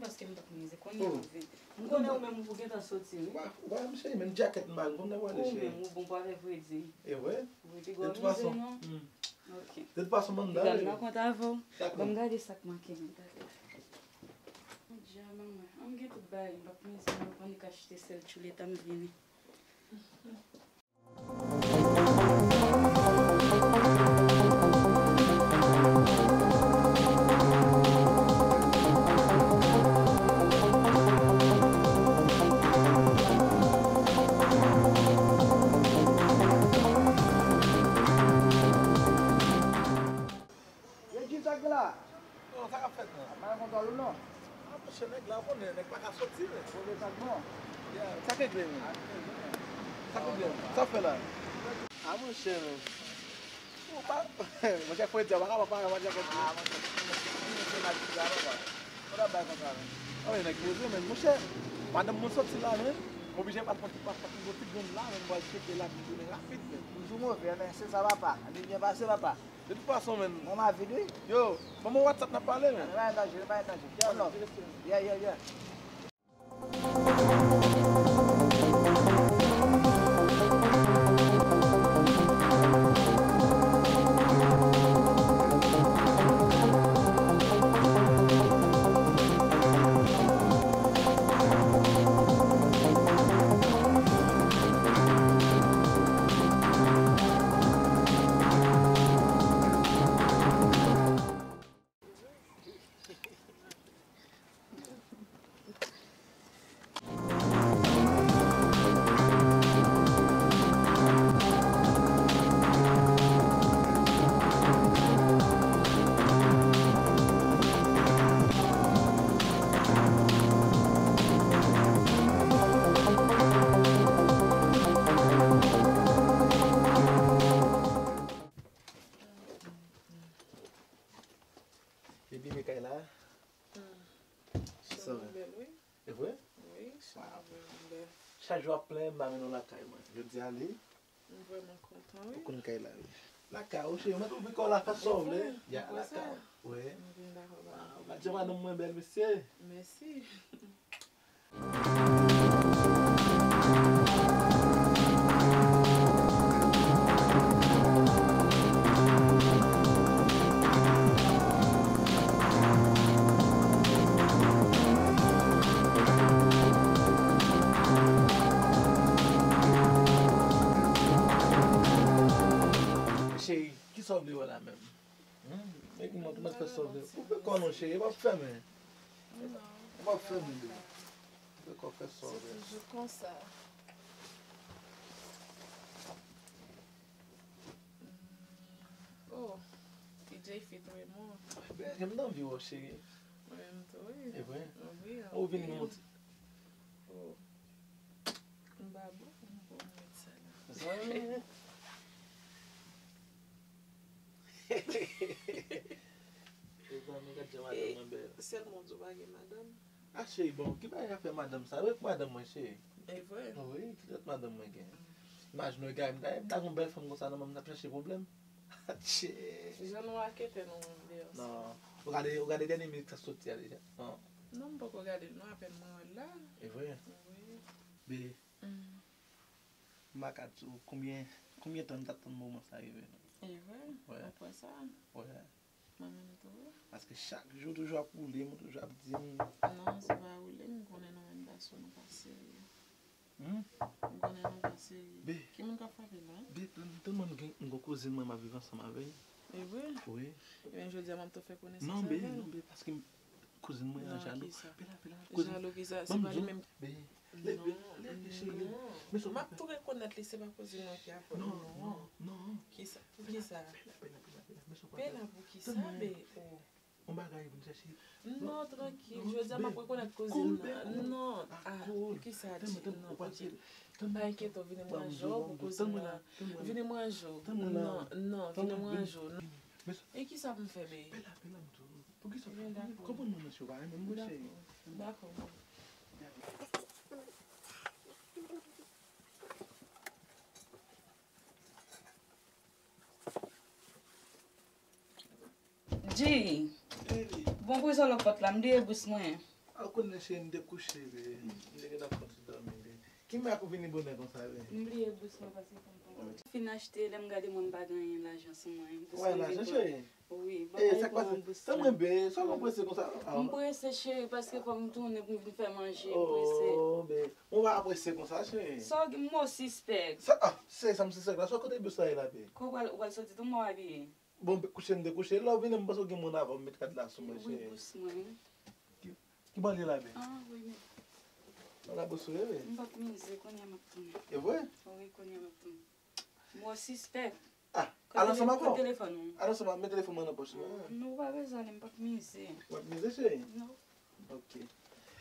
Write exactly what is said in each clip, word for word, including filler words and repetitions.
Paske m t ap mize, kounye a m vin. M konnen ou menm ou gentan soti, wi. Ou pa, ou pa menm cheri, menm djakèt m pa gen, kòman w ap pale cheri? Ou menm, ou bon pou afè fredi. E vre? Wi, pi gwo mize non. Ok. De tout fason, ban m dale. Piga m nan kont avè w. Dakò. Ban m gade sa k manke m, talè. Dja, manman, an m gen tout bagay, m p ap mize non, m annik achte sèl tchouleta m vini. Yo, Jim, sa k gen la? Non, sa k ap fèt la? Ap bay kontwòl ou non? Ah, monchè, nèg la, ou konnen, nèg pa ka soti, men. Kote sa k bon? Yeah, sa k regle, men? Sa k regle? Sa w fè la? Ah, monchè, men. Ou pa, monchè, fredi a, ou pa kapab pare avèk djakèt li. Ah, monchè, monchè, monchè, la, papa. Ou ta bay konsa, men. Ah, wi, nèg poze, men, monchè. Madanm mwen soti la, men. M oblije pa t pran ti pa, pa t pran ti grenn la, men, m pral tcheke la, pou m tounen rapid, men. Toujou move, men, se sa, papa. Li byen pase, papa. De tout fason, men. Mwen, m a vid, wi. Yo, ban mwen WhatsApp, n ap pale, men. Pa gen danje, pa gen danje. One love. Yeah, yeah, yeah. Epi, men kay la? Hmm. Chanm nan bèl, wi. E vre? Wi, chanm nan vrèman bèl. Chak jou ap plenyen m pa mennen w lakay mwen. Jodi a li. M vrèman kontan, wi. Ou konn kay la, wi. Lakay ou, cheri, mwen tou, wi, kò la, fè sa w vle. Ya, lakay ou. Wi. M byen dakò, ba. Ou pa di madanm mwen bèl, mesye. Mèsi. Cheri, kisa w vle wè la menm? Hmm, men ki mwen, mwen fè sa w vle. Ou fè kò non, cheri, e pa fèmen. Non. E pa fèmen, bebe. Ou fè kò fè sa w vle. Se toujou konsa. Oh, T J fit Raymond. Ben, m t anvi wè w, cheri. Mwen menm tou, wi. E vre? Wi, anpil. Ou vin monte. Oh. M pa bon, m bon, m met sa la. Zanmi. Mezanmi, gad jan madanm mwen bèl. Sèlman w di w pa gen madanm. Ah, cheri, bon, ki bagay afè madanm sa? Wè pou madanm mwen, cheri. E vre? Wi, ki lòt madanm mwen gen? Imajine w, gade, m ta, m ta gen yon bèl fanm konsa nan men m, m t ap chache pwoblèm. Atchè. Jan nou rakete nou deyò sa. Non. Ou gade, ou gade dènye mizik sa soti a deja? Non. Non, m poko gade l non, apèn mwen wè l la. E vre? Wi. Be, m pa ka di w konbyen, konbyen tan m t ap tann moman sa rive non. E vre? Ou kwè sa? Wi. Mwen menm tou. Paske chak jou toujou ap woule m, ou toujou ap di m. Non, se pa woule m, m konnen nou menm gason nou pa serye. Hmm? M konnen nou pa serye. Be. Ki moun k ap frape la? Be, tèlman m gen, m gon kouzin mwen m ap viv ansanm avè l. E vre? Wi. Ebyen, jodi a m ap tou fè konesans avè l. Non, be, non, be, paske kouzin mwen an jalou. Pe la, pe la, kouzin. Jalou ki sa? Se pa li menm. Be, leve, leve, cheri. Non. M ap tou rekonèt li, se pa kouzin mwen ki avè l. Non, non, non. Ki sa? Pou ki sa? Pe la, pe la, pe la, pe la. Pe la pou ki sa, be? Oh. Yon bagay vin chèche. Non, trankil. Jodi a m ap rekonèt kouzin nan. Non. Ah, pou ki sa di? Non, ok. Pa enkyete w, vini m ranje w pou kouzin nan. Vini m ranje w. Non, non, vini m ranje w. E ki sa pou m fè, be? Pela, pela, m tou. Pou ki sa? Konprann mwen, mesye, w pa renmen m, monchè. Dakò. Dakò. Jay, bon, pou zòlò pòt la, m bliye bous mwen. Ah, Konnen cheri, m te kouche, be. M te gentan konn sou dòmi, be. Ki mèk ou vini bonè konsa, be? M bliye bous mwen paske fò m pran. Fin achte, lè m gade mwen m pa gen anyen lajan sou mwen. Bous mwen vin pran. Wi, bon, sa k pase? Tann mwen, be, sa w ap prese konsa? M prese, cheri, paske fò m tounen pou m vin fè manje, m prese. Oh, be, mwen pa prese konsa, cheri. Sa w gen, m sispèk. Sa, ah, se sa m sispèk la. Sa kote bous la ye la, be? Kou w pral, w pral soti tou, m abiye. Bon, kouche m te kouche. Lè w vini, m panse w gen moun avè w, m met kad la sou mwen, cheri. Wi, bous mwen. Ki, ki bò l ye la, be? Ah, wi, men. Nan la bous ou ye, be? M p ap mize, kounye a m ap tounen. E vre? Wi, kounye a m ap tounen. M wè w sispèk. Ah, al ansanm avè w. Kote telefòn ou? Al ansanm avè m, met telefòn mwen nan pòch mwen. Non, ou pa bezwen ale, m p ap mize. W ap mize, cheri? Non. Ok.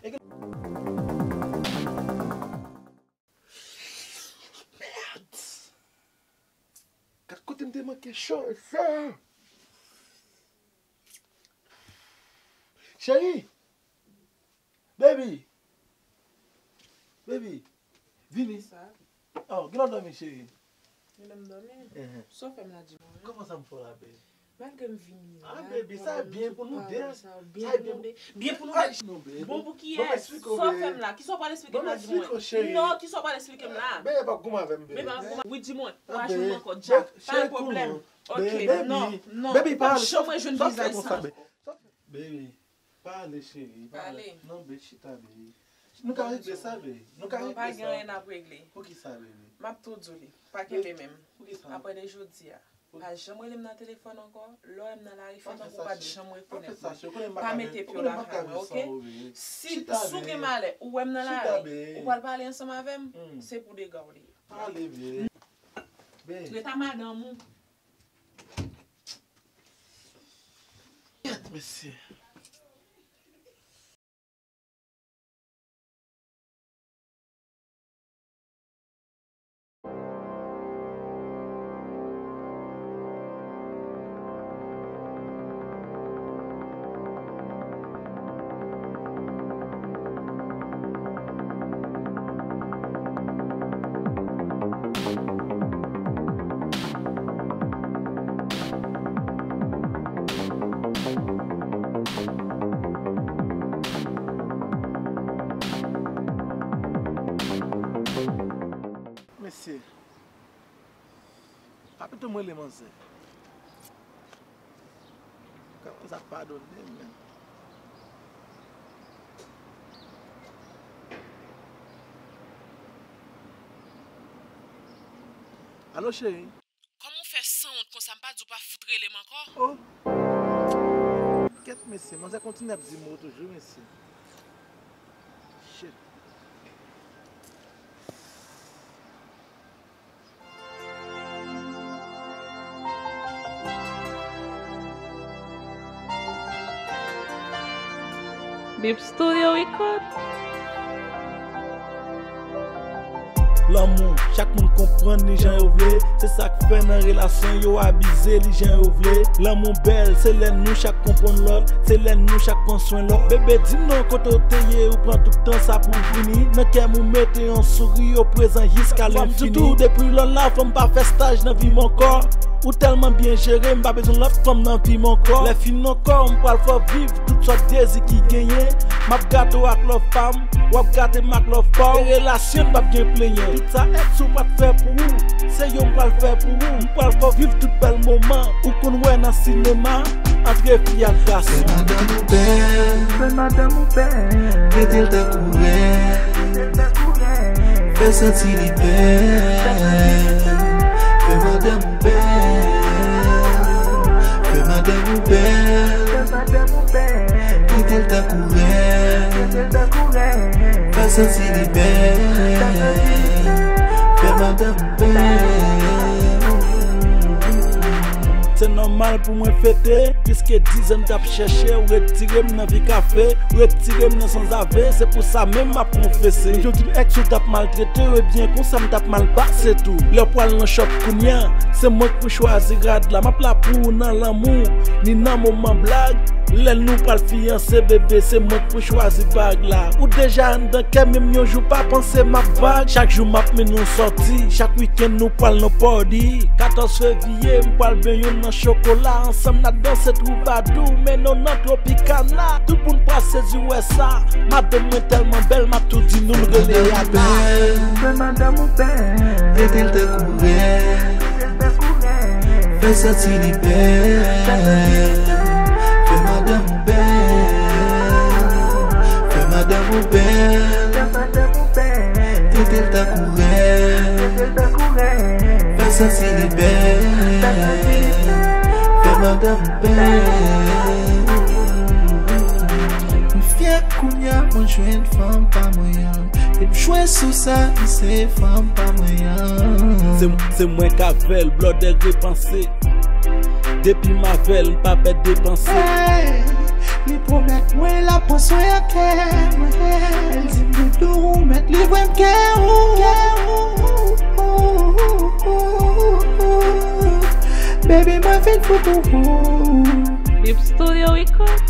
E ke- Mèd! Gad kote m te manke cho, sa. Cheri! Baby! Baby! Vini. Sa? Oh, gen lè w dòmi, cheri? Gen lè m dòmi? Ehe. Sa w fè m la, di mwen? Kòman sa m fè w la, baby? Malgre m vini la, ah, baby, sa byen pou nou de. Sa byen pou nou de. Byen pou nou de. Bon, pou kiyès? Sa w fè m la? Kisa w pral esplike m la, di mwen? Non, kisa w pral esplike m la? Baby, pa goumen avè m, baby. Baby, pa goumen. Wi, di mwen. Ou a jwenn mwen ankò, Jack. Pa gen pwoblèm. Ok, non, non. Baby, pa janm jwenn vizaj sa. Baby, pale, cheri, pale. Non, baby, chita, baby. Nou ka regle sa, baby. Nou ka regle sa. Non, pa gen anyen n ap regle. Poukisa, baby? M ap tou di w li. Pa kenbe menm. Poukisa? Apre de jodi a. Pa janm rele m nan telefòn ankò. Lè w wè m nan lari, fè tankou w pa t janm rekonèt mwen. Pa mete pye w lakay mwen, ok? Si, si w gen malè, ou wè m nan lari, ou pral pale ansanm avè m, se pou dega w li ye. Pale byen. Ret a madanm ou. Kèt, mesye. Mesye, pa pito m rele manzè. Kòman sa padone m, men. Alo, cheri. Kòman w fè sanwont konsa, m pa di w pa fout rele m ankò? Oh! Kèt, mesye, manzè kontinye ap di mo toujou, mesye. Shit. Bip Studio Record. Lanmou, chak moun konprann li jan yo vle. Se sa k fè nan relasyon yo abize li jan yo vle. Lanmou bèl, se lè nou chak konprann lòt. Se lè nou chak pran swen lòt. Bebe, di m non, kote w te ye, ou pran tout tan sa pou w vini. Nan kè m ou mete yon souri oprezan jiska lenfini. Fò m di tou, depi lò la, fò m pa fè staj nan vi m ankò. Ou tèlman byen jere, m pa bezwen lòt fanm nan vi m ankò. Lè fini ankò, m pral fè w viv tout sòt dezi ki genyen. M ap gate w ak love pa m, w ap gate m ak love pa w. E relasyon n p ap gen plenyen. Tout sa èks ou pa t fè pou ou, se yo m pral fè pou ou. M pral fè w viv tout bèl moman ou konn wè nan sinema. Antre fi ak gason. Fè madanm ou bèl. Fè madanm ou bèl. Trete l tankou rèn. Trete l tankou rèn. Fè l santi li bèl. Fè madanm ou bèl. Fè madanm ou bèl. Fè madanm ou bèl. Trete l tankou rèn. Trete l tankou rèn. Fè l santi li bèl. Fè madanm ou bèl. Se nòmal pou mwen fete, piske dizan m t ap chèche, ou retire m nan vi kafe, ou retire m nan sanzave, se pou sa menm m ap konfese. Yo di m èks ou t ap maltrete w, ebyen konsa m t ap mal pase tou. Lè w pral nan chòp kounya, se mwen k pou chwazi rad la, m ap la pou ou nan lanmou, ni nan moman blag. Lè nou pral fiyanse, bebe, se mwen k pou chwazi bag la. Ou deja anndan kè m, menm yon jou pa panse m ap vag. Chak jou m ap mennen w sòti, chak wikenn nou pral nan party. Katòz fevriye, m pral benyen w nan chokola. Ansanm n ap danse twoubadou, mennen w nan Tropicana. Tout moun pral sezi wè sa. Madanm mwen tèlman bèl, m ap tou di nou l rele Rihanna. Fè madanm ou bèl. Trete l tankou rèn. Fè l santi li bèl. Fè madanm ou bèl. Fè madanm ou bèl. Trete l tankou rèn. Fè l santi li bèl. Fè madanm ou bèl. M fyè kounye a mwen jwenn fanm pa mwen an. E m jwe sou sa, li se fanm pa mwen an. Se, se mwen k avè l, blòdè repanse. Depi m avè l, m pa pè depanse. Hey, li pwomèt mwen l ap pran swen ak kè mwen. L di m doudou, ou mèt livre m kè ou. Baby, mwen fin fou pou ou. Bip Studio Record.